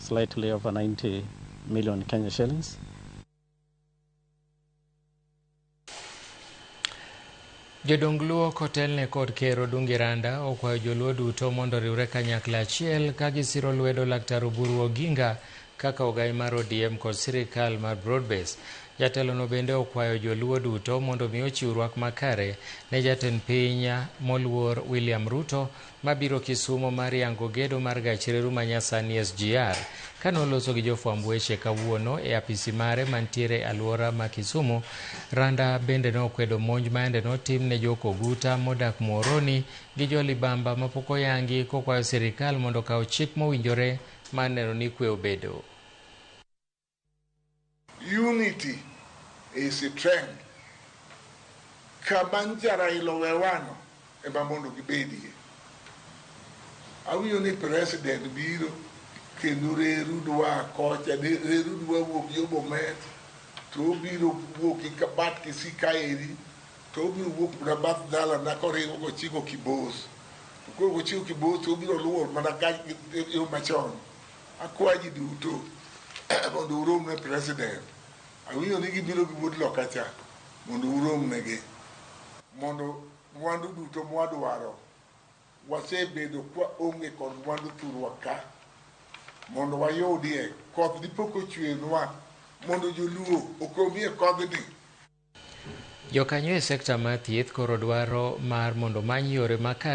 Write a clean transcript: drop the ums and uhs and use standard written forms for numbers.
Slightly over 90 million Kenya shillings. Jodong Luo kotelne kod Ker Odungi Randa okwayo joluo duto mondo oriwre kanyakla achiel ka gisiro lwedo Laktar Oburu Oginga kaka ogai mar ODM kod sirikal mar Broadbase. Jatelono bende okwayo joluo duto mondo mi ochiw rwak makare ne jatend piny moluor William Ruto mabiro Kisumo mar yango gedo mar gach reru manyasani SGR. Kane oloso gi jofwamb weche kawuono e apisi mare mantiere e aluora ma Kisumu, Randa bende nokwedo monj mayande notim ne jo Koguta modak Muhoroni gi jo Libamba mapok oyangi kokwayo sirikal mondo okaw chik mowinjore mar neno ni kwe obedo. Unity is strength. Kama nja Raila owewano ema mondo gibedie. Awinjo ni president biro kendo reru dwa kocha, reru dwa wuok yo Bomet, to obiro wuok gi bat Kisii kaeri, to obiro wuok mana bath dalana koringo kochiko Kibos. To koro kochiko Kibos to obiro luwo mana yo machon. Akwa ji duto mondo urom ne president. Awinjo ni gibiro gi wuod loka cha mondo urom negi. Mondo mwandu duto mwadwaro wasebedo kwa onge kod mwandu thurwa ka mondo wayudie koth dipok ochwenwa mondo joluo okomie kodhni. Jokanyo e sekta mar thieth koro dwaro mar mondo omany yore makare.